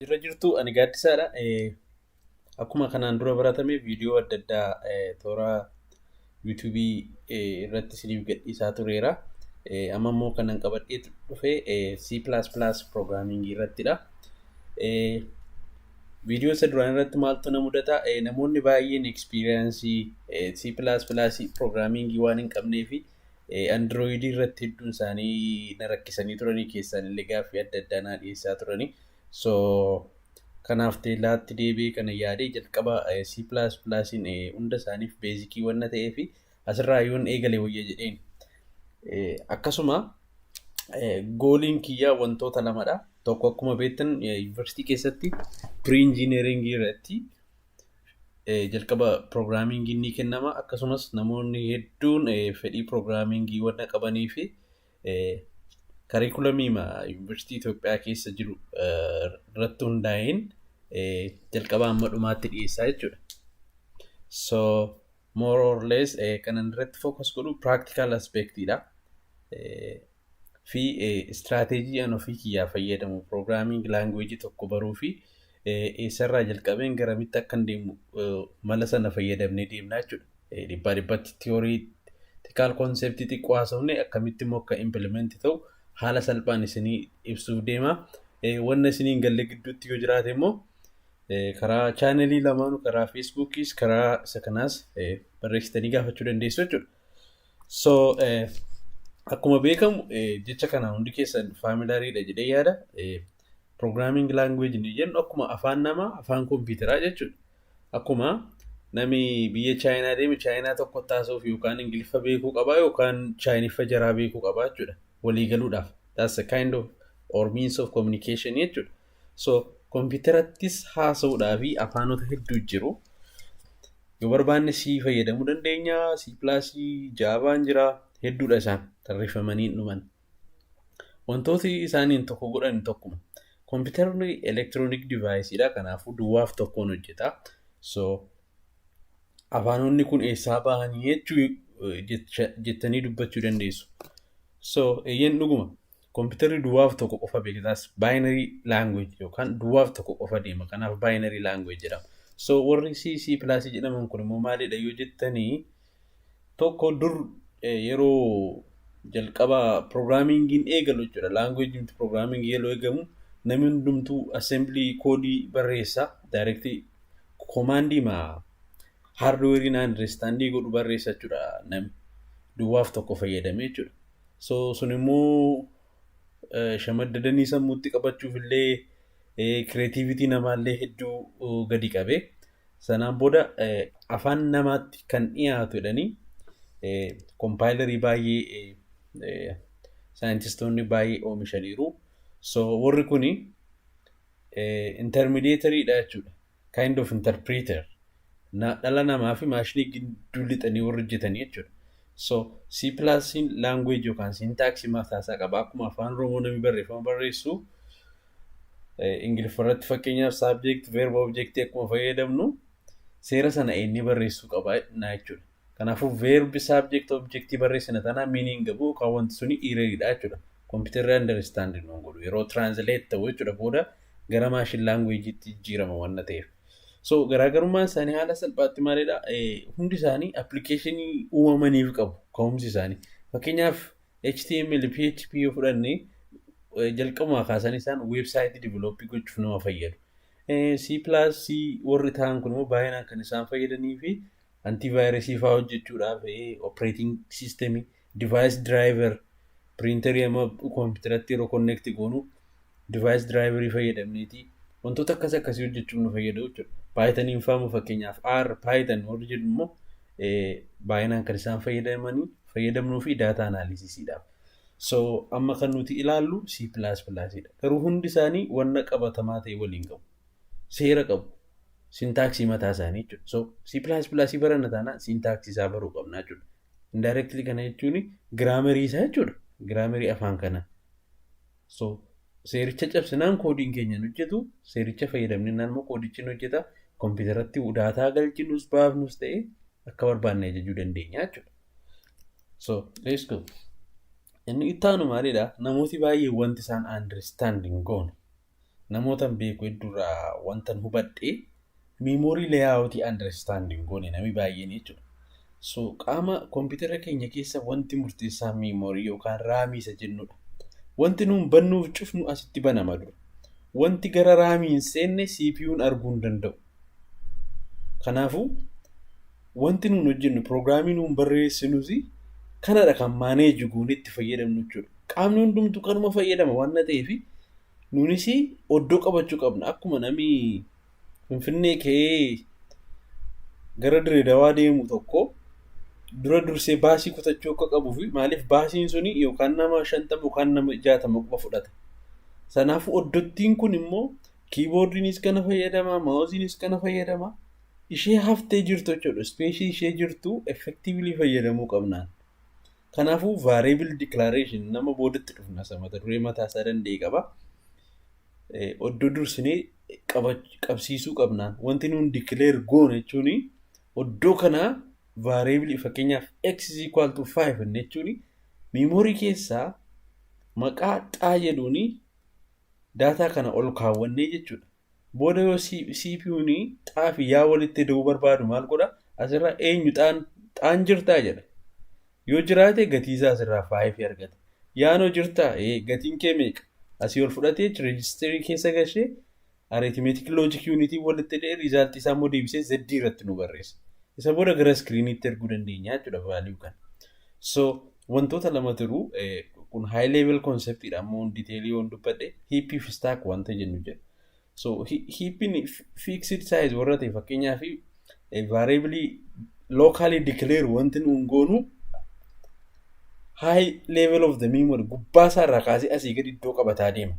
Irra jirtu ani gaaddisaadha. Akkuma kanaan dura baratame viidiyoo adda addaa toora yuutuubii irratti isiniif gadhiisaa tureera. Amma immoo kanan qabadhee dhufe C++ programming irrattidha. Viidiyoo isa duraan irratti maaltu na mudata? Namoonni baay'een experience C++ programming waan hin qabnee fi Android irratti hedduun isaanii na rakkisanii turanii, keessaan illee gaaffii adda addaa naa dhiyeessaa turanii. So kanaaf teellaatti deebi'ee kana yaadee jalqaba C++ hunda isaaniif basic wanna ta'ee fi asirraa yoon eegale wayya jedheen. Akkasuma goaliin kiyyaa wantoota lamadha. Tokko, akkuma beektan, yuunivarsiitii keessatti pre-engineering irratti jalqaba programming ni kennama. Akkasumas namoonni hedduun fedhii programming wanna qabanii fi curriculum yuunivarsiitii Itoophiyaa keessa jiru irratti hundaa'een jalqaba hamma dhumaatti dhiyeessaa jechuudha. So more or less kanan irratti focus godhu practical aspectidha. Fi strategy an ofii kiyyaa fayyadamu programming language tokko baruu fi eessarraa jalqabeen garamitti akkan deemu mala sana fayyadamnee deemnaa jechuudha. Dhibbaa dhibbatti theoretical concept xiqqoo haasofne, akkamitti immoo akka implement ta'u haala salphaan isinii ibsuuf deema. Wanna isinii hin galle gidduutti yoo jiraate immoo karaa channelii lamaanuu, karaa Facebookiis karaa isa kanaas, barreessitanii gaafachuu dandeessu jechuudha. So akkuma beekamu, jecha kana hundi keessan familiariidha jedhee yaada. Programming language ni jennu akkuma afaan namaa afaan kompiitaraa jechuudha. Akkuma namni biyya Chaayinaa deeme Chaayinaa tokko taasisuuf yookaan Ingiliffa beekuu qabaa yookaan Chaayiniffa jaraa beekuu qabaa jechuudha. Walii galuudhaaf. That's a kind of or means of communication jechuudha. So kompiitarattis haasa'uudhaa fi afaanota hedduu jiru. Yoo barbaanne C fayyadamuu dandeenya. C plus, Javaan jira. Hedduudha isaan tarreeffamanii hin dhuman. Wantooti isaaniin tokko godhan tokkuma. Kompiitarri electronic deviceiidha. Kanaafuu duwwaaf tokkoon hojjeta. So afaanonni kun eessaa bahanii jechuu jettanii dubbachuu dandeessu. So eeyyeen, dhuguma. Kompiitarri duwwaaf tokko qofa beektaas binary language yookaan duwwaaf tokko qofa deema. Kanaaf binary language jedhama. So warri C, C plus jedhaman kun immoo maalidha yoo jettanii, tokko dur yeroo jalqaba programmingiin eegalu jechuudha. Languageiin programming yeroo eegamu namni hundumtuu assembly code barreessa. Direct command maa hardwareiin understand godhu barreessa jechuudha, namni duwwaaf tokko fayyadame jechuudha. So sun immoo shamaddadanii sammuutti qabachuuf illee creativity namaallee hedduu gadi qabe. Sanaan booda afaan namaatti kan dhiyaatu jedhanii compilerii baay'ee scientistoonni baay'ee oomishaniiru. So warri kuni intermediaryidha jechuudha. Kind of interpreter. Dhala namaa fi maashinii gidduu lixanii warri hojjetanii jechuudha. So C plusiin language yookaan syntax mataasaa qaba. Akkuma Afaan Oromoo namni barreeffama barreessu Ingiliffa irratti fakkeenyaaf subject, verb, object akkuma fayyadamnu seera sana inni barreessuu qaba jechuudha. Kanaafuu verb, subject, object barreessina tanaa meaning qabu yookaan wanti suni erroridha jechuudha. Kompiitarri understand nu godhu yeroo translate ta'u jechuudha, booda gara machine languageitti jijjiirama waan ta'eef. So garaagarummaan isaanii haala salphaatti maalidha? Hundi isaanii application uumamaniif qabu ka'umsi isaanii. Fakkeenyaaf HTML, PHP yoo fudhanne, jalqabumaa kaasanii isaan website develop gochuuf nama fayyadu. C plus, C warri ta'an kun immoo baay'inaan kan isaan fayyadanii fi antivirus fa'aa hojjechuudhaaf, operating system, device driver, printer amma kompiitaratti yeroo connect goonu device driver fayyadamneeti wantoota akkas akkasii hojjechuuf nu fayyadu jechuudha. Pythoniin fa'aa fakkeenyaaf R, Python warri jedhu immoo baay'inaan kan isaan fayyadamnuu fi data analysisiidhaaf. So amma kan nuti ilaallu C plus plusidha. Garuu hundi isaanii wanna qabatamaa ta'e waliin qabu. Seera qabu. Syntax mataa isaanii jechuudha. So C plus plus baranna taanaan syntax isaa baruu qabna jechuudha. Indirectly kana jechuun grammar isaa jechuudha. Grammar afaan kanaa. So seericha cabsinaan codeiin keenya hojjetu, seericha fayyadamnaan immoo codeichi nu hojjeta. Kompiitaratti data galchinus baafnus ta'e akka barbaanne ajajuu dandeenya jechuudha. So let's go. Inni itti aanu maalidha? Namooti baay'ee wanti isaan understanding goone Namootan beeku hedduurraa wantan hubadhe, memory layoutii understanding goone namni baay'een jechuudha. So qaama kompiitara keenya keessa wanti murteessaa memory yookaan RAMii isa jennudha. Wanti nuun bannuuf cufnu asitti banama dura. Wanti gara RAMii hin seenne CPU'n arguu hin danda'u. Kanaafuu wanti nuun hojjennu, programii nuun barreessinus kanadha kan manage goonee itti fayyadamnu jechuudha. Qaamni hundumtuu kanuma fayyadama waan ta'eef, nuunis oddoo qabachuu qabna. Akkuma namni Finfinnee ka'ee gara Direedawaa deemu tokko dura dursee baasii kutachuu akka qabuu fi maaliif baasiin suni yookaan nama 50 yookaan nama 60 qofa fudhata. Sanaafuu oddottiin kun immoo keyboardiinis kana fayyadama, mouseiinis kana fayyadama. Ishee haftee jirtu jechuudha. Spaceii ishee jirtu effectively fayyadamuu qabnaan. Kanaafuu variable declaration nama boodatti dhufna, isa mata duree mataa isaa danda'e qaba. Oddoo dursinee qabsiisuu qabnaan. Wanti nuun declare goone jechuun oddoo kanaa variable, fakkeenyaaf x is equal to 5 jechuun, memory keessaa maqaa xaa jedhuuni data kana ol kaawwannee jechuudha. Booda yoo CPU'n xaa fi yaa walitti ida'uu barbaadu maal godha? Asirraa eenyu xaan jirtaa jedha. Yoo jiraate gatii isaa asirraa 5 argata. Yaanoo jirtaa, gatiin kee meeqa? Asii ol fudhatee registerii keessa gashee, arithmetic logic unitii walitti hidhee, resultii isaa immoo deebisee Z irratti nu barreessa. Isa booda gara screeniitti erguu dandeenya jechuudha value kana. So wantoota lama jiru, kun high level conceptidha, ammoo detailii yoon dubbadhe, heapii fi stack wanta jennu jedha. So heapiin fixed size warra ta'e, fakkeenyaaf variable locally declare wanti nuun goonu, high level of the memory gubbaa isaa irraa kaasee asii gadi iddoo qabataa deema.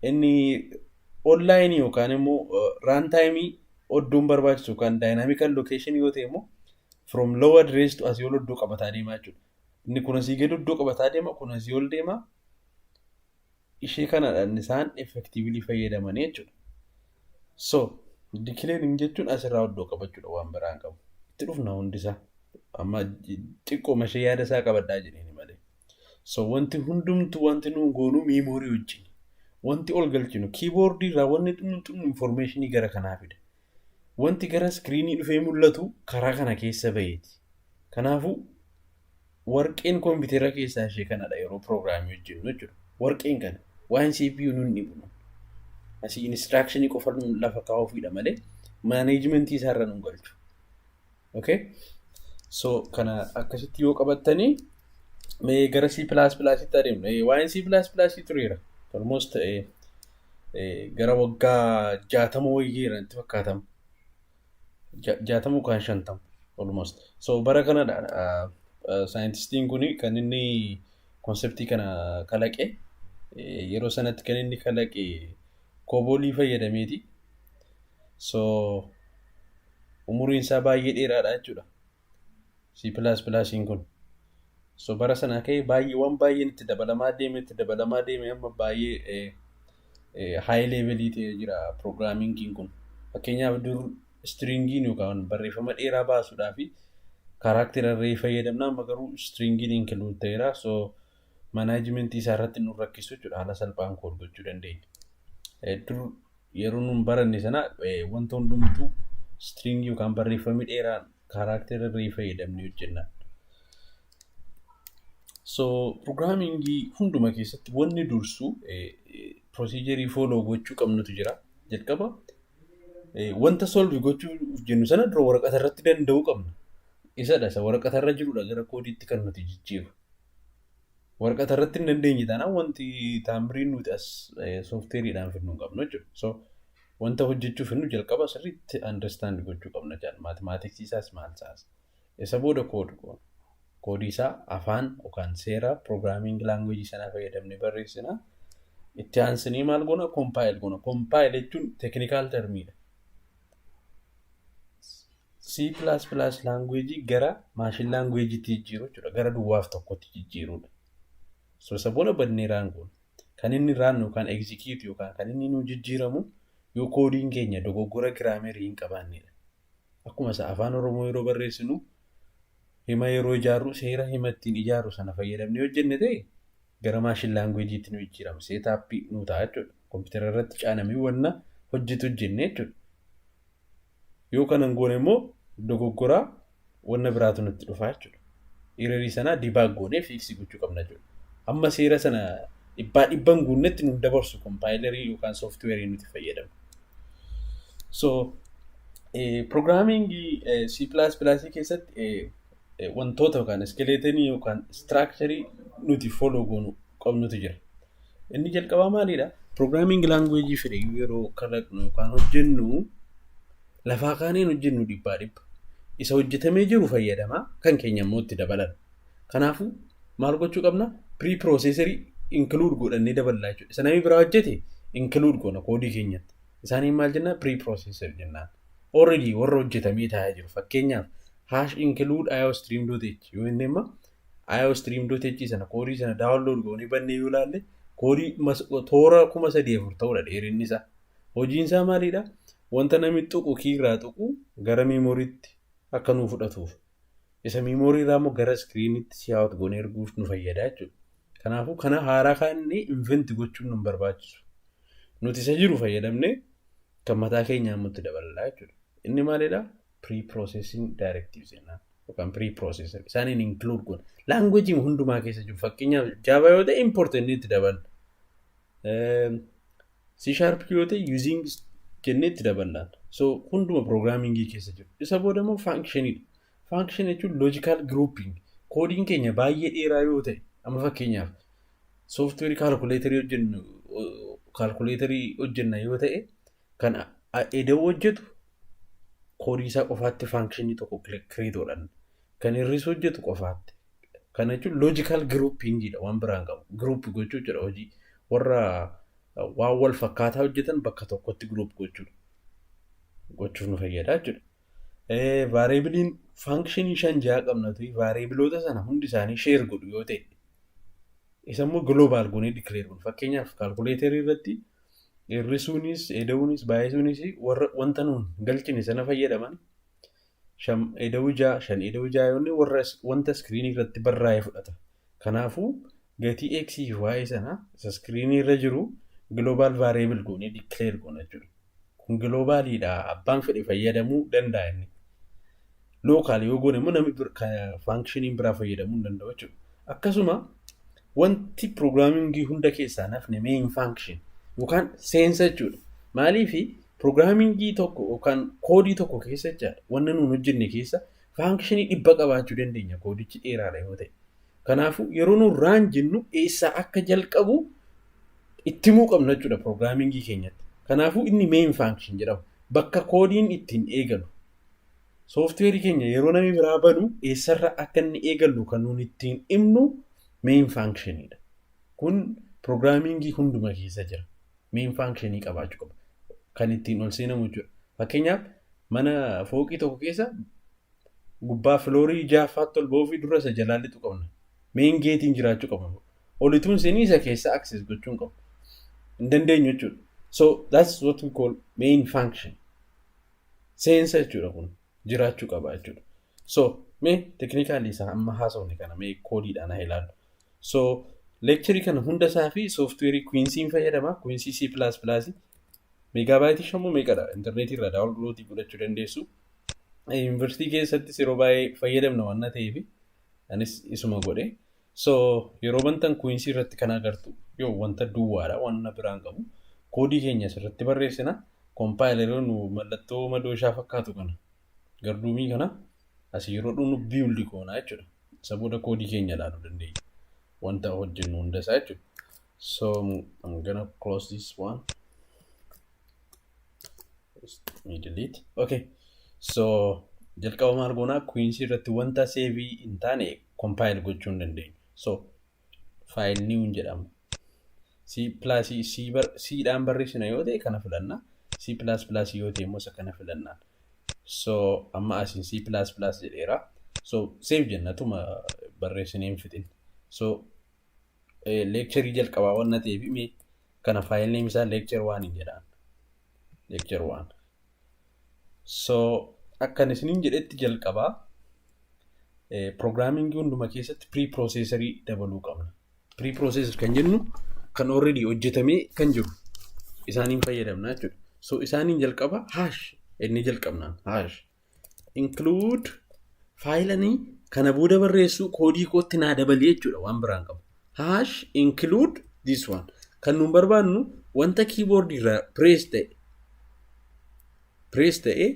Inni online yookaan immoo runtime iddoon barbaachisu yookaan dynamic allocation yoo ta'e immoo, from low address to asii ol iddoo qabataa deemaa jechuudha. Inni kun asii gadi iddoo qabataa deema, kun asii ol deema. Ishee kanadha isaan effectively fayyadamanii jechuudha. So declaring jechuun asirraa iddoo qabachuudha, waan biraan qabu. Itti dhufna hundisaa. Amma xiqqooma ishee yaada isaa qabadhaa jedhanii malee. So wanti hundumtu, wanti nuun goonuu memory wajjin. Wanti ol galchinu keyboardii irraa, wanni xunnu informationii gara kanaa fida. Wanti gara screenii dhufee mul'atu karaa kana keessa baheeti. Kanaafuu warqeen kompiitara keessaa ishee kanadha yeroo programii hojjennu jechuudha. Warqeen kana waan CPU nun dhibu. Asii instructionii qofa nun lafa kaa'uufidha malee managementii isaarra nun galchu. Okay? So kana akkasitti yoo qabattanii, mee gara C++tti adeemnu. Waa'een C++ tureera. Almost gara waggaa 60 wayyeera natti fakkaatama. 60 yookaan 50 almost. So bara kanadha scientistiin kun kan inni conceptii kana kalaqe. Yeroo sanatti kan inni kalaqe COBOLii fayyadameeti. So umuriin isaa baay'ee dheeraadha jechuudha. C++iin kun. So bara sanaa ka'ee baay'ee waan baay'een itti dabalamaa deeme, amma baay'ee high levelii ta'ee jira programmingiin kun. Fakkeenyaaf dur stringiin yookaan barreeffama dheeraa baasuudhaaf character array fayyadamna, amma garuu stringiin include ta'eera. So managementii isaa irratti nu rakkisu jechuudha, haala salphaan code gochuu dandeenya. Dur yeroo nun baranne sana wanta hundumtuu stringii yookaan barreeffamni dheeraan character array fayyadamnee hojjenna. So programmingii hunduma keessatti wanni dursu procedurii follow gochuu qabnutu jira. Jalqaba wanta solve gochuu jennu sana dura waraqata irratti danda'uu qabna. Isadha, isa waraqata irra jirudha gara codeiitti kan nuti jijjiiru. Waraqata irratti hin dandeenye taanaan wanti taamiriin nuti as softwareiidhaan fidnu hin qabnu jechuudha. So wanta hojjechuuf finnu jalqaba sirriitti understand gochuu qabna jedha. Mathematicsii isaas maal isaas. Isa booda code goona. Codeii isaa afaan yookaan seera programming languageii sanaa fayyadamnee barreessina. Itti aansinee maal goona? Compile goona. Compile jechuun technical termiidha. C++ languageii gara machine languageiitti jijjiiruu jechuudha. Gara duwwaaf tokkotti jijjiiruudha. So isa booda bannee run goona. Kan inni run yookaan execute yookaan kan inni nu jijjiiramu yoo codeiin keenya dogoggora grammarii hin qabaannedha. Akkuma isa Afaan Oromoo yeroo barreessinu, hima yeroo ijaarru, seera hima ittiin ijaarru sana fayyadamnee hojjenne ta'e, gara machine languageiitti nu jijjiirama. Setupii nu ta'a jechuudha. Kompiitara irratti caanamee wanna hojjetu hojjenne jechuudha. Yoo kana hin goone immoo dogoggoraa wanna biraatu nutti dhufa jechuudha. Errorii sana debug goonee fix gochuu qabna jechuudha. Amma seera sana dhibbaa dhibban guunnetti nu dabarsu compilerii yookaan softwareii nuti fayyadamnu. So programmingii C++ keessatti wantoota yookaan skeletonii yookaan structurii nuti follow goonu qabnutu jira. Inni jalqabaa maalidha? Programming languageii fedhe yeroo kalaqnu yookaan hojjennu, lafaa kaaneen hojjennu dhibbaa dhibba. Isa hojjetamee jiru fayyadamaa, kan keenya immoo itti dabalan. Kanaafuu maal gochuu qabna? Pre-processorii include godhannee daballaa jechuudha. Isa namni biraa hojjete include goona koodii keenyatti. Isaaniin maal jennaan? Pre-processor jennaan. Already warra hojjetamee taa'aa jiru. Fakkeenyaaf, #include iostream.h yoo inni imma iostream.h sana, koodii sana download goonee bannee yoo ilaalle, koodii toora 3,400 ta'udha dheerinni isaa. Hojiin isaa maalidha? Wanta namni tuqu, key irraa tuqu gara memoryitti akka nuu fudhatuuf. Isa memory irraa immoo gara screenitti cout goonee erguuf nu fayyada jechuudha. Kanaafuu kana haaraa kaannee invent gochuun nu barbaachisu. Nuti isa jiru fayyadamnee kan mataa keenyaa immoo itti daballaa jechuudha. Inni maalidha? Pre-processing directives jennaan yookaan pre-processor isaaniin include goona. Language hundumaa keessa jiru. Fakkeenyaaf, Java yoo ta'e import inni itti daballa. C# yoo ta'e using jennee itti daballaan. So hunduma programmingii keessa jiru. Isa booda immoo functionidha. Function jechuun logical grouping. Koodiin keenya baay'ee dheeraa yoo ta'e, amma fakkeenyaaf softwareii calculatorii hojjennu, calculatorii hojjenna yoo ta'e, kan eda'uu hojjetu koodii isaa qofaatti functionii tokko create godhanna. Kan hir'isuu hojjetu qofaatti. Kana jechuun logical groupingidha, waan biraan qabu. Group gochuu jechuudha, hojii warra waan wal fakkaataa hojjetan bakka tokkotti group gochuudha. Gochuuf nu fayyada jechuudha. Variableiin functionii shan ja'a qabna ta'e, variableoota sana hundi isaanii share godhu yoo ta'e, isa immoo global goonee declare godhu. Fakkeenyaaf, calculatorii irratti hir'isuunis, eda'uunis, baay'isuunis warra wanta nuun galchine sana fayyadaman, shan eda'uu ja'a, shan eda'uu ja'a yoonni warra wanta screenii irratti barraa'ee fudhata. Kanaafuu gatii x fi y sana isa screenii irra jiru global variable goonee declare goona jechuudha. Kun globaliidha, abbaan fedhe fayyadamuu danda'a inni. Local yoo goone immoo namni functioniin biraa fayyadamuu hin danda'u jechuudha. Akkasuma wanti programmingii hunda keessaa nafne main function yookaan seensa jechuudha. Maaliifi programmingii tokko yookaan koodii tokko keessa jechaadha. Wanna nuun hojjenne keessa functionii 100 qabaachuu dandeenya, koodichi dheeraadha yoo ta'e. Kanaafuu yeroo nuun run jennu eessaa akka jalqabu itti himuu qabna jechuudha programmingii keenyatti. Kanaafuu inni main function jedhama. Bakka koodiin ittiin eegalu. Softwareii keenya yeroo namni biraa banu eessarra akka inni eegalu kan nuun ittiin himnu main functionidha. Kun programmingii hunduma keessa jira. Main functionii qabaachuu qaba. Kan ittiin ol seenamu jechuudha. Fakkeenyaaf, mana fooqii tokko keessa gubbaa floorii ja'affaatti ol ba'uu fi dura isa jalaa lixu qabna. Main gateiin jiraachuu qaba. Olituun seenii isa keessa access gochuu hin qabu. Hin dandeenyu jechuudha. So that's what we call main function. Seensa jechuudha, kun jiraachuu qaba jechuudha. So mee technicalii isaa amma haasofne kana mee koodiidhaan haa ilaallu. So lectureii kana hunda isaa fi softwareii Quincyn fayyadama. Quincy C++. Megabyteii shammoo meeqadha? Intarneetii irraa downloadii godhachuu dandeessu. Yuunivarsiitii keessattis yeroo baay'ee fayyadamna waan ta'eef anis isuma godhe. So yeroo bantan Quincy irratti kan agartu yoo wanta duwwaadha, waan biraan qabu. Koodii keenya asirratti barreessina. Compilerii nu mallattoo madooshaa fakkaatu kana, garduumii kana asii yeroo dhumnu build goonaa jechuudha. Isa booda koodii keenya ilaaluu dandeenya. Wanta hojjennu hunda isaa jechuudha. So I'm gonna close this one. Let me delete. Okay. So jalqaba maal goonaa? Quincy irratti wanta saveii hin taane compile gochuu hin dandeenyu. So file new jedhama. C plus C dhaan barreessina yoo ta'e kana filanna. C++ yoo ta'e immoo isa kana filannaan. So amma asiin C++ jedheera. So save jenna, tuma barreessinee hin fixin. So lectureii jalqabaa waan ta'eef mee kana file name isaa lecture one hin jedhaan. Lecture one. So akkan isiniin jedhetti, jalqabaa programmingii hunduma keessatti pre-processorii dabaluu qabna. Pre-processor kan jennu kan already hojjetamee kan jiru. Isaaniin fayyadamna jechuudha. So isaaniin jalqaba hash inni jalqabnaan hash include faayilanii kana booda barreessuu koodii kootti naa dabalee jechuudha, waan biraan qabu. Hash include this one. Kan nuun barbaannu wanta keyboard irraa press ta'e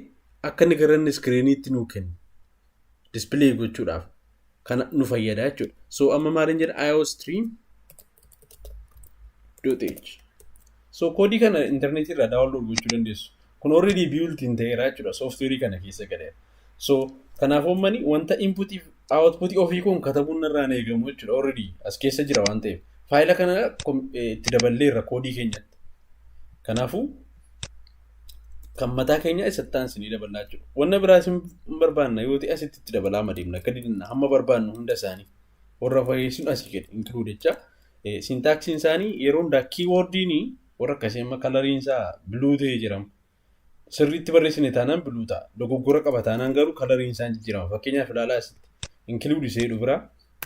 akka inni gara inni screeniitti nuu kennu display gochuudhaaf kana nu fayyada jechuudha. So amma maaliin jedha? Iostream dot h. So koodii kana intarneetii irraa download gochuu dandeessu. Kun already built in ta'eera jechuudha, software kana keessa galeera. So kanaafuu mani wanta inputii outputii ofii kun katabuun irraan eegamu jechuudha, already as keessa jira waan ta'eef. Faayila kana itti daballeerra koodii keenyatti. Kanaafuu kan mataa keenya isatti aansinii dabalaa jechuudha. Wanna biraas hin barbaanna yoo ta'e asitti itti dabalaa adeemna, akka didinna hamma barbaannu hunda isaanii. Warra fayyisuun asii gadi include jecha. Syntaxiin isaanii yeroo hundaa keywordiin warra akkasii amma coloriin isaa blue ta'ee jedhama. Sirriitti barreessine taanaan blue ta'a. Dogoggora qaba taanaan garuu coloriin isaa jijjiirama. Fakkeenyaaf ilaalaa, asitti include isee biraa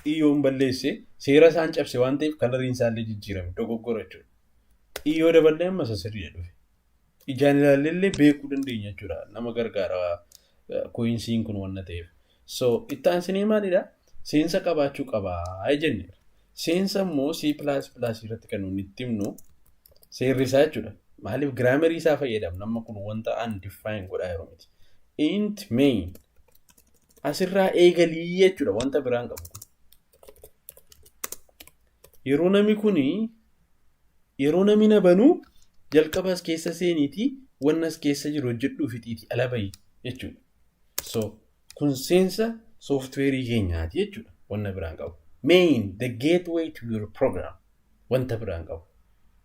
xiyyoon balleesse seera isaan cabse waan ta'eef coloriin isaa illee jijjiirame, dogoggora jechuudha. Xiyyoo daballee amma isa sirriidha dhufe. Ijaan ilaallee beekuu dandeenya jechuudha. Nama gargaara coinciin kun wanna ta'eef. So itti aansinee maalidha? Seensa qabaachuu qabaa jenne. Seensa immoo C++ irratti kan nuti itti himnu seerri isaa jechuudha. Maaliif grammarii isaa fayyadamna? Amma kun wanta undefine godhaa yeroo miti. Int main asirraa eegalii jechuudha, wanta biraan qabu kun. Yeroo namni kuni yeroo namni na banuu jalqaba as keessa seeniitii wanna as keessa jiru hojjedhuu fixiitii ala bahi jechuudha. So kun seensa softwareii keenyaati jechuudha, wanna biraan qabu. Main, the gateway to your program, wanta biraan qabu.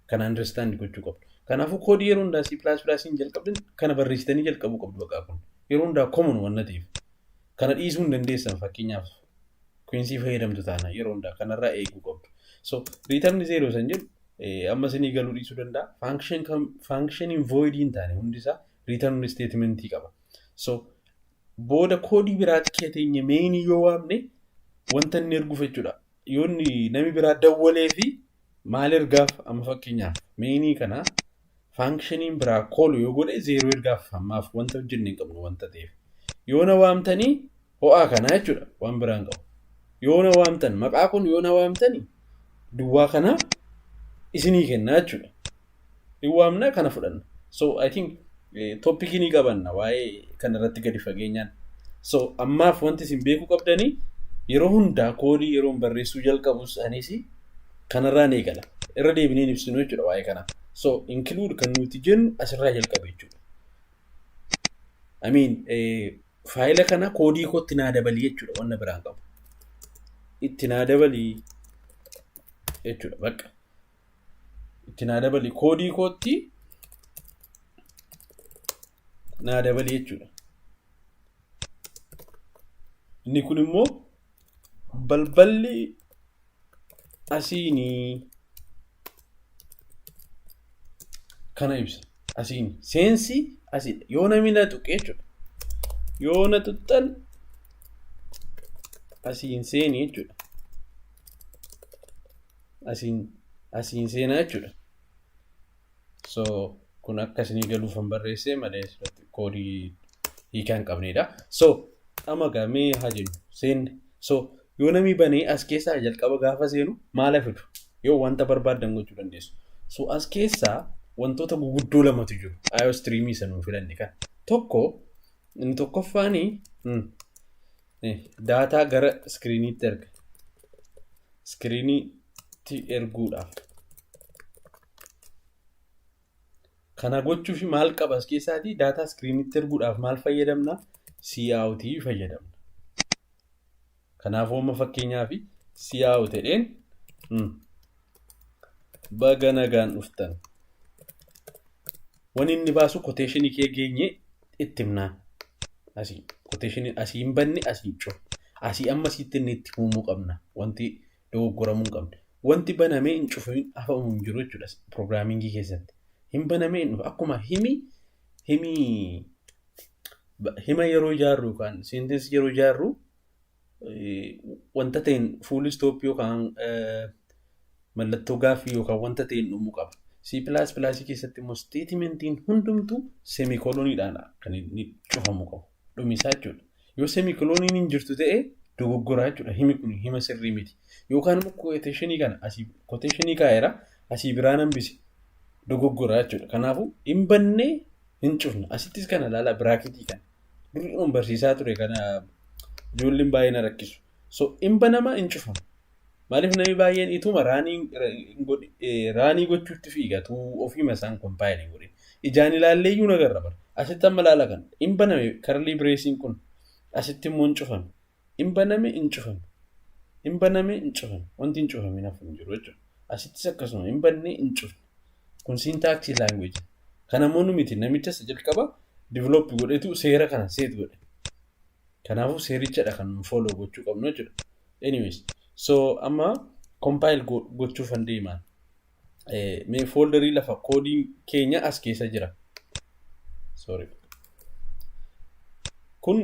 Kana understand gochuu qabdu. Kanaafuu koodii yeroo hundaa C++ hin jalqabdan kana barreessitanii jalqabuu qabdu baqaa kun. Yeroo hundaa common wanna ta'eef. Kana dhiisuu hin dandeessan, fakkeenyaaf Quincy fayyadamtu taana yeroo hundaa kanarraa eeguu qabdu. So return zero san jedhu amma isinii galuu dhiisuu danda'a. Functioniin void hin taane hundisaa return statementii qaba. So booda koodii biraatti keeteenye mainii yoo waamne wanta inni erguuf jechuudha. Yoo inni namni biraa dawwalee fi maal ergaaf? Amma fakkeenyaaf mainii kana functioniin biraa call yoo godhe zero ergaaf, ammaaf wanta hojjenne hin qabnu wanta ta'eef. Yoo na waamtanii ho'aa kanaa jechuudha, waan biraan qabu. Yoo na waamtan maqaa kun yoo na waamtanii duwwaa kana isinii kennaa jechuudha. Hin waamna, kana fudhanna. So I think topicii ni qabanna waa'ee kana irratti gadi fageenyaan. So ammaaf wanti isin beekuu qabdanii yeroo hundaa koodii yeroo barreessuu jalqabus anis kanarraan eegala. Irra deebineen ibsinu jechuudha waa'ee kanaa. So include kan nuti jennu asirraa jalqabe jechuudha. I mean, faayila kana koodii kootti naa dabalii jechuudha, wanna biraan qabu. Itti naa dabalii jechuudha bakka. Itti naa dabalii, koodii kootti naa dabalii jechuudha. Inni kun immoo balballi asiinii kana ibsa. Asiin seensi asiidha. Yoo namni na tuqe jechuudha. Yoo na tuqxan asiin seeni jechuudha. Asiin seenaa jechuudha. So kun akka isinii galuufan barreessee malee koodii hiikaa hin qabnedha. So amma gamee haa jennu seenne. So yoo namni banee as keessaa jalqaba gaafa seenu maala fidu? Yoo wanta barbaaddan gochuu dandeessu. So as keessaa wantoota guguddoo lamatu jiru. iostreamii isa nuun filanne kan. Tokko, inni tokkoffaani data gara screeniitti erga. Screeniitti erguudhaaf. Kana gochuuf maal qaba as keessaatii? Data screeniitti erguudhaaf maal fayyadamna? Cout fayyadamna. Kanaafuu amma fakkeenyaaf cout jedheen "baga nagaan dhuftan". Wanni inni baasu quotationii kee geenye itti himnaan. Asii quotationii asii hin banne, asii cufu. Asii amma asitti inni itti himuu qabna. Wanti dogoggoramuu hin qabne. Wanti banamee hin cufamin hafamu hin jiru jechuudha programmingii keessatti. Hin banamee hin dhufu. Akkuma himi hima yeroo ijaarru yookaan sentencii yeroo ijaarru wanta ta'een full stopii yookaan mallattoo gaaffii yookaan wanta ta'een dhumuu qaba. C++ keessatti immoo statementiin hundumtuu semicoloniidhaan kan inni cufamu qabu. Dhumisaa jechuudha. Yoo semicoloniin hin jirtu ta'e, dogoggoraa jechuudha. Himi kun hima sirrii miti. Yookaan immoo quotationii kana asii quotationii kaa'eera, asii biraan hambise, dogoggoraa jechuudha. Kanaafuu hin bannee hin cufna. Asittis kana ilaala, bracketii kana. Durii barsiisaa ture kana ijoolleen baay'ee na rakkisu. So hin banama, hin cufama. Maaliif namni baay'een ituma runii gochuutti fiiga ofiima isaan compile hin godhin. Ijaan ilaallee iyyuu nagarra bara. Asitti amma ilaala, kana. Hin baname curly braceiin kun, asitti immoo hin cufame. Hin baname, hin cufame. Hin baname, hin cufame. Wanti hin cufamin hafu hin jiru jechuudha. Asittis akkasuma hin banne, hin cufne. Kun syntaxii languageii. Kana immoo nu miti, namicha isa jalqaba develop godhetu seera kana set godhe. Kanaafuu seerichadha kan nu follow gochuu qabnu jechuudha. Anyways, so amma compile gochuufan deemaan. Mee folderii lafa koodiin keenya as keessa jira. Sorry. Kun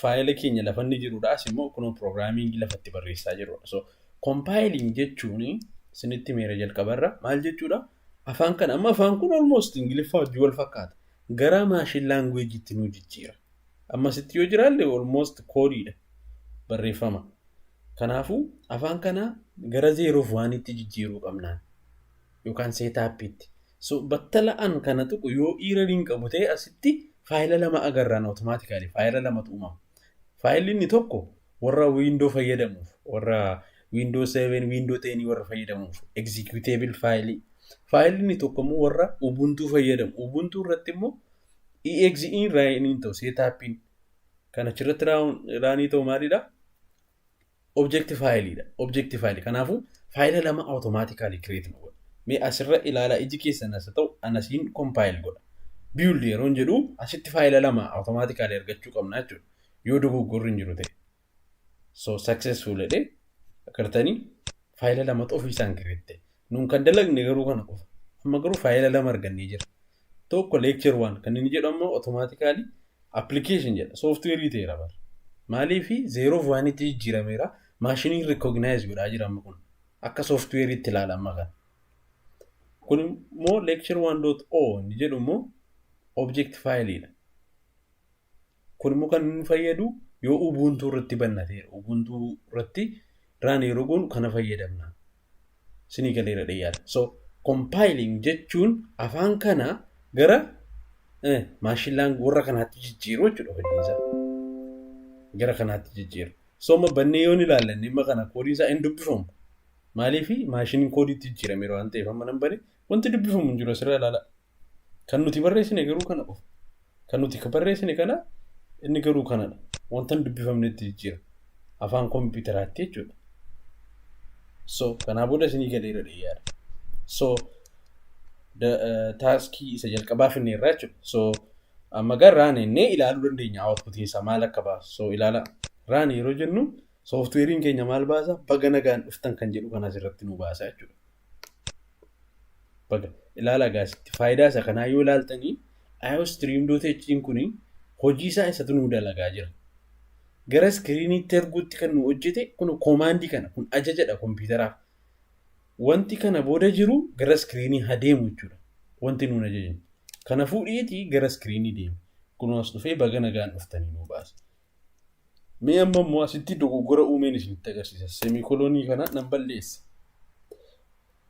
faayila keenya lafa inni jirudha. As immoo kun programmingii lafatti barreessaa jirudha. So compiling jechuun isinitti meera jalqabarra maal jechuudha? Afaan kana amma afaan kun almost Ingiliffaa wajjin wal fakkaata. Gara machine languageitti nu jijjiira. Ammasitti yoo jiraalle almost koodiidha barreeffama. Kanaafuu afaan kana gara zeroof oneitti jijjiiruu qabnaan yookaan setupiitti. So battala an kana tuqu yoo erroriin qabu ta'e, asitti faayila lama agarraan, automatically faayila lamatu uumama. Faayilli inni tokko warra Windows fayyadamuuf, warra Windows 7, Windows 10 warra fayyadamuuf executable faayilii. Faayilli inni tokko immoo warra Ubuntu fayyadamu. Ubuntu irratti immoo exe runiin ta'u setupiin kan achirratti runii ta'u maalidha? Object faayiliidha. Object faayilii. Kanaafuu faayila lama automatically create nu godha. Mee asirra ilaalaa, iji keessan as ta'u anasiin compile godha. Build yeroo jedhu asitti faayila lama automatically argachuu qabna jechuudha. Yoo dogoggorri hin jiru ta'e. So successful jedhee, agartanii, faayila lamatu ofiisaan create ta'e. Nuun kan dalagne garuu kana qofa. Amma garuu faayila lama argannee jira. Tokko lecture one kan inni jedhu ammoo automatically application jedha. Softwareii ta'eera bara. Maaliifi zeroof oneitti jijjiirameera. Maashiniin recognize godhaa jira amma kun. Akka softwareiitti ilaala amma kana. Kun immoo lecture one dot o inni jedhu immoo object faayiliidha. Kun immoo kan inni fayyadu yoo Ubuntu irratti bannateera. Ubuntu irratti run yeroo goonu kana fayyadamna. Sinii galeera dhiyyaadha. So compiling jechuun afaan kana gara machine language warra kanaatti jijjiiruu jechuudha hojiinsaa. Gara kanaatti jijjiiru. So amma bannee yoon ilaallanne dhimma kana, koodiin isaa hin dubbifamu. Maaliifi maashiniin koodiitti jijjiirameera waan ta'eef, amma nan bane wanti dubbifamu hin jiru, asirra ilaala. Kan nuti barreessine garuu kana qofa. Kan nuti barreessine kana, inni garuu kanadha. Wanta hin dubbifamnetti jijjiira. Afaan kompiitaraatti jechuudha. So kanaa booda isinii galeera dhiyyaadha. So taskii isa jalqabaa finneerra jechuudha. So amma gara run innee ilaaluu dandeenya outputiin isaa maal akka baasu. So ilaala, run yeroo jennu softwareiin keenya maal baasa? Baga nagaan dhuftan kan jedhu kan asirratti nu baasa jechuudha. Baga ilaala gaasitti faayidaa isa kanaa yoo ilaaltanii, iostream.h kun hojii isaa isatu nu dalagaa jira. Gara screeniitti erguutti kan nu hojjete kun commandii kana, kun ajajadha kompiitaraaf. Wanti kana booda jiru gara screenii adeemu jechuudha. Wanti nuun ajajne. Kana fuudheetii gara screenii deema. Kun as dhufee baga nagaan dhuftanii nu baasa. Mee amma immoo asitti dogoggora uumeen isinitti agarsiisa. Semicolonii kana nan balleessa.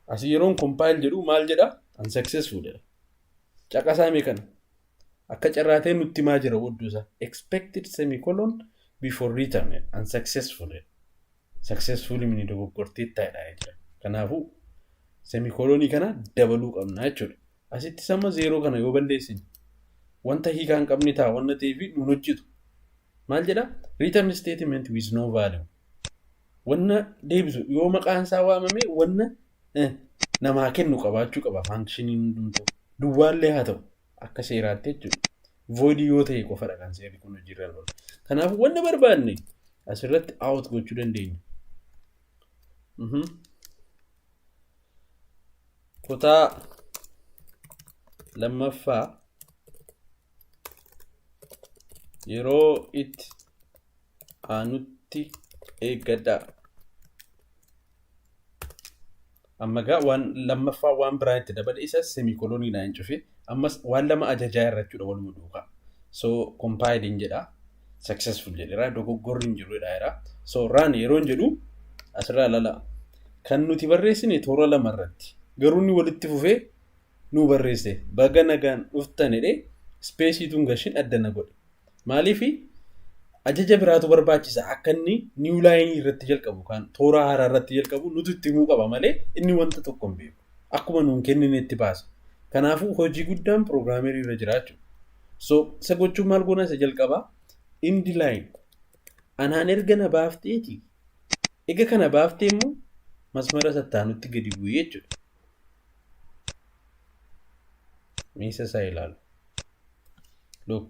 Asii yeroon compile jedhu maal jedha? Unsuccessful jedha. Caqasaa mee kana. Akka carraatee nutti himaa jira oddoo isaa. Expected semicolon before return, unsuccessful. Successful mini, dogoggortee taa'edha jira. Kanaafuu semicolonii kana dabaluu qabna jechuudha. Asitti sama zero kana yoo balleessine wanta hiikaa hin qabne ta'a wanna ta'eef nun hojjetu. Maal jedha? Return statement with no value. Wanna deebisu yoo maqaan isaa waamame wanna namaa kennu qabaachuu qaba functioniin hundumtuu. Duwwaallee haa ta'u akka seeraatti jechuudha. Void yoo ta'e qofadha kan seerri kun hojiirra oolu. Kanaafuu wanna barbaanne asirratti out gochuu dandeenya. Kutaa lammaffaa yeroo itti aanutti eeggadhaa. Amma gaa waan lammaffaa waan biraa itti dabale, isa semicoloniidhaan hin cufe. Ammas waan lama ajajaa irra jechuudha waluma duukaa. So compiling jedha. Successful jedheera. Dogoggorri hin jiru jedha. So run yeroo hin jedhu asirraa lala. Kan nuti barreessine toora lama irratti. Garuu inni walitti fufee nu barreesse. Baga nagaan dhuftan jedhee spaceiituun gashin addana godhe. Maaliifi? Ajaja biraatu barbaachisa. Akka inni new line irratti jalqabu, kan toora haaraa irratti jalqabu nuti itti himuu qaba malee inni wanta tokko hin beeku. Akkuma nuun kennine itti baasa. Kanaafuu hojii guddaan programmerii irra jira jechuudha. So isa gochuun maal goona? Isa jalqabaa end line. Anaan erga na baafteeti. Ega kana baaftee immoo masmara sattaanutti gadi bu'ee jechuudha. Miisa isaa ilaalu. Look.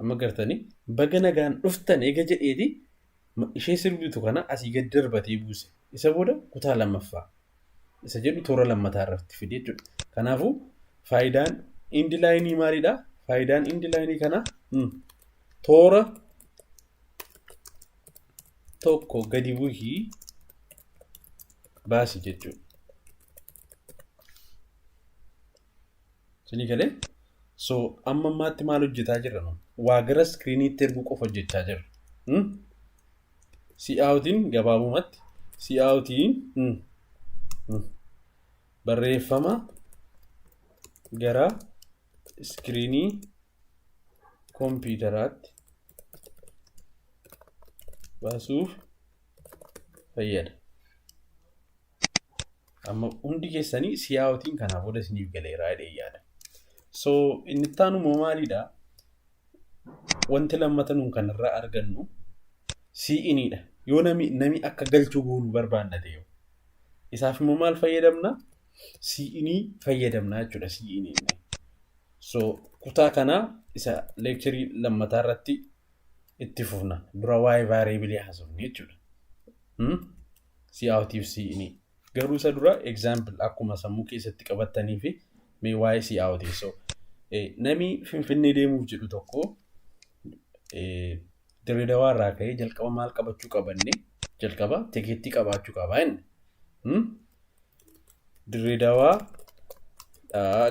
Amma gartanii baga nagaan dhuftan eega jedheeti ishee sirbitu kana asii gad darbatee buuse. Isa booda kutaa lammaffaa. Isa jedhu toora lammataa irratti fide jechuudha. Kanaafuu faayidaan end lineii maalidha? Faayidaan end lineii kana toora tokko gadi buhii baasi jechuudha. Isinii galee? So amma ammaatti maal hojjetaa jirra nu? Waa gara screeniitti erguu qofa hojjechaa jirra. Coutiin gabaabumatti coutiin barreeffama gara screenii kompiitaraatti baasuuf fayyada. Amma hundi keessanii coutiin kanaa booda isiniif galeeraa jedhee yaada. So inni itti aanu immoo maalidha? Wanti lammata nuun kanarraa argannu ciniidha. Yoo nami akka galchuu goonu barbaanna ta'e isaaf immoo maal fayyadamna? Cinii fayyadamna jechuudha, cinii. So kutaa kanaa isa lectureii lammataa irratti itti fufna. Dura waa'ee variableii haasofne jechuudha. Coutiif cinii. Garuu isa dura example akkuma sammuu keessatti qabattanii fi mee waa'ee coutii. So nami Finfinnee deemuuf jedhu tokko Dirree Dawaa irraa ka'ee jalqaba maal qabachuu qabanne? Jalqaba tikeettii qabaachuu qaba inni. Dirree Dawaa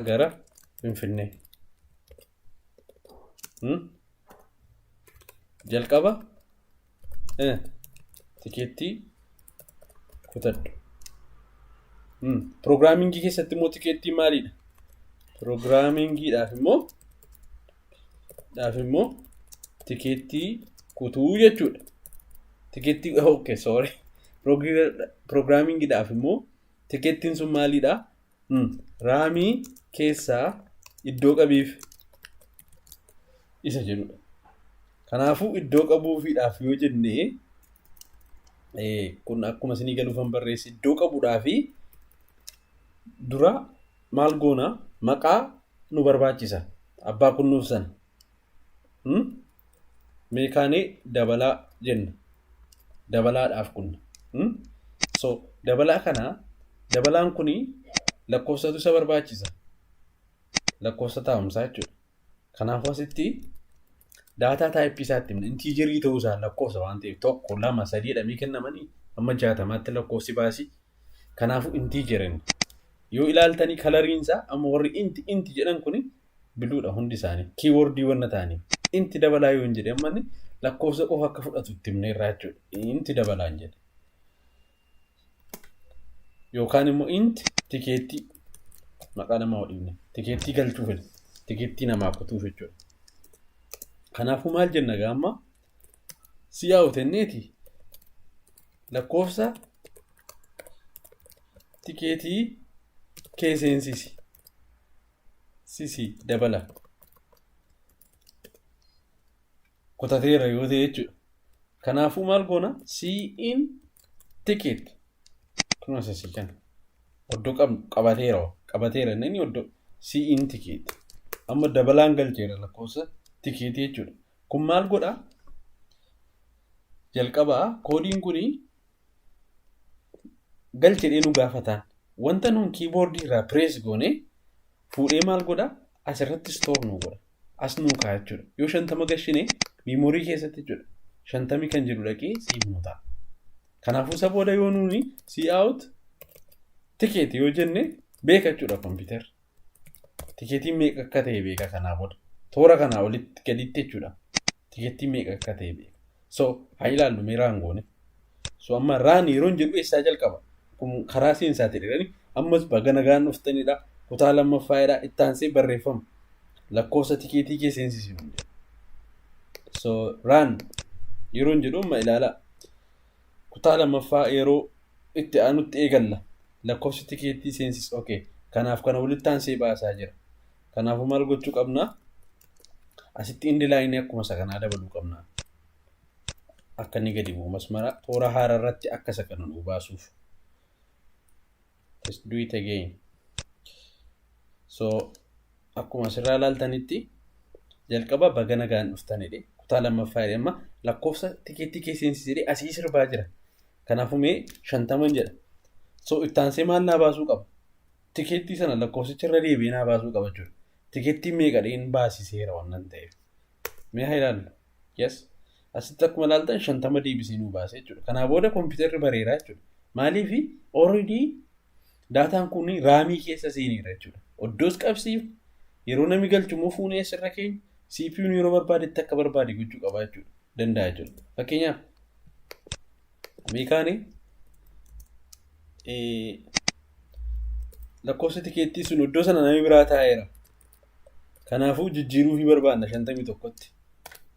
gara Finfinnee. Jalqaba tikeettii kutadhu. Programmingii keessatti immoo tikeettii maalidha? Programmingiidhaaf immoo tikeettii kutuu jechuudha. Tikeettii, okay, sorry. Programmingiidhaaf immoo tikeettiin sun maalidha? RAMii keessaa iddoo qabiif isa jedhudha. Kanaafuu iddoo qabuufiidhaaf yoo jennee, kun akkuma isinii galuufan barreesse, iddoo qabuudhaafi dura maal goona? Maqaa nu barbaachisa. Abbaa kunnuuf sana. Meekaanee dabalaa jenna. Dabalaadhaaf kunna. So dabalaa kana, dabalaan kuni lakkoofsatu isa barbaachisa. Lakkoofsa taa'umsaa jechuudha. Kanaafuu asitti data typeii isaatti himna. Integerii ta'uu isaa, lakkoofsa waan ta'eef, tokko, lama, sadii jedhamee kennamanii amma 60tti lakkoofsi baasii. Kanaafuu integeriin yoo ilaaltanii coloriin isaa amma warri int int jedhan kuni bluedha hundi isaanii, keywordii wanna ta'aniif. Int dabalaa yoo hin jedhe, amma lakkoofsa qofa akka fudhatu itti himne irraa jechuudha. Int dabalaa hin jedhe. Yookaan immoo int tikeettii, maqaa namaa hodhifne, tikeettii galchuu fedha. Tikeettii namaa kutuuf jechuudha. Kanaafuu maal jenna gaa amma? Cout jenneeti lakkoofsa tikeetii kee seensisi. Sisi dabala. Kutateera yoo ta'e jechuudha. Kanaafuu maal goona? Cin ticket. Kun asii kana. Oddoo qabnu qabateera qabateera inni oddoo cin ticket. Amma dabalaan galcheera lakkoofsa tikeetii jechuudha. Kun maal godhaa? Jalqabaa codeiin kuni galchedhee nu gaafataan. Wanta nuun keyboardii irraa press goone fuudhee maal godhaa? Asirratti store nu godha. As nuu kaa'a jechuudha. Yoo 50 gashine memory keessatti jechuudha. 50 kan jedhu dhaqee save nu ta'a. Kanaafuu isa booda yoo nuuni cout ticket yoo jenne beeka jechuudha kompiitarri. Tikeetiin meeqa akka ta'e beeka kanaa booda. Toora kanaa olitti gaditti jechuudha. Tikeettiin meeqa akka ta'e beeka. So haa ilaallu, mee run goone. So amma run yeroo jedhu eessaa jalqaba? Kun karaa seensaati jedhani ammas baga nagaan dhuftanidha. Kutaa lammaffaadha. Itti aansee barreeffama. Lakkoofsa tikeetii kee seensisi. So run yeroo jedhu amma ilaalaa. Kutaa lammaffaa yeroo itti aanutti eegalla. Lakkoofsi tikeetii seensis. Okay. Kanaaf kana walitti aansee baasaa jira. Kanaafuu maal gochuu qabna? Asitti end line akkuma isa kanaa dabaluu qabna. Akka inni gadi bu'u masmara toora haaraa irratti akka isa kana nu baasuuf. Let's do it again. So akkuma asirraa ilaaltanitti jalqaba baga nagaan dhuftanidha. Kutaa lammaffaa jedhee amma lakkoofsa tikeettii kee seensisee asii sirbaa jira. Kanaafuu mee 50n jedha. So itti aansee maal naa baasuu qaba? Tikeettii sana lakkoofsicha irra deebi'ee naa baasuu qaba jechuudha. Tikeettii meeqa dheen baasiseera waan ta'eef. Mee haa ilaallu. Yes. Asitti akkuma ilaaltan 50 deebisee nuu baase jechuudha. Kanaa booda kompiitarri bareeraa jechuudha. Maaliif? Already daataan kun RAMii keessa seeneera jechuudha. Iddoos qabsiif yeroo namni galchu immoo fuunee asirra keenya CPU'n yeroo barbaadetti akka barbaade gochuu qaba jechuudha. Danda'a jechuudha. Fakkeenyaaf meeqaanii lakkoofsa tikeettii sun iddoo sana namni biraa taa'eera. Kanaafuu jijjiiruu fi barbaadna 51tti.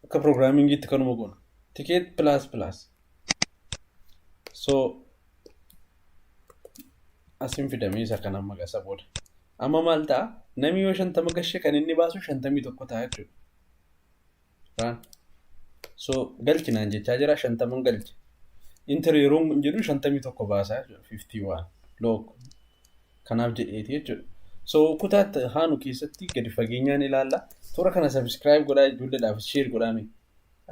Akka programmingiitti kanuma goona. Ticket plus plus. So asin fidamee isa kana maqasa booda. Amma maal ta'a? Namni yoo 50 gashe kan inni baasu 51 ta'a jechuudha. Run. So galchinaan jechaa jira, 50n galche. Enter yeroo jedhu 51 baasaa jechuudha. 51. Look. Kanaaf jedheeti jechuudha. So kutaa haanu keessatti gadi fageenyaan ilaalla. Toora kana subscribe godhaa, ijoolleedhaaf share godhaame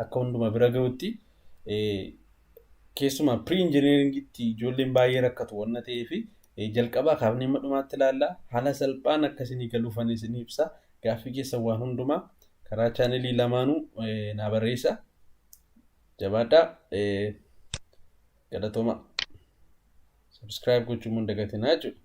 akka hunduma bira gahutti. Keessumaa pre engineeringitti ijoolleen baay'ee rakkatu waan ta'eef jalqabaa kaafnee hamma dhumaatti ilaalla. Haala salphaan akka isinii galuufan isinii ibsa. Gaaffii keessan waan hundumaa karaa channelii lamaanuu naa barreessa. Jabaadhaa. Galatooma. Subscribe gochuun hin dagatinaa jechuudha.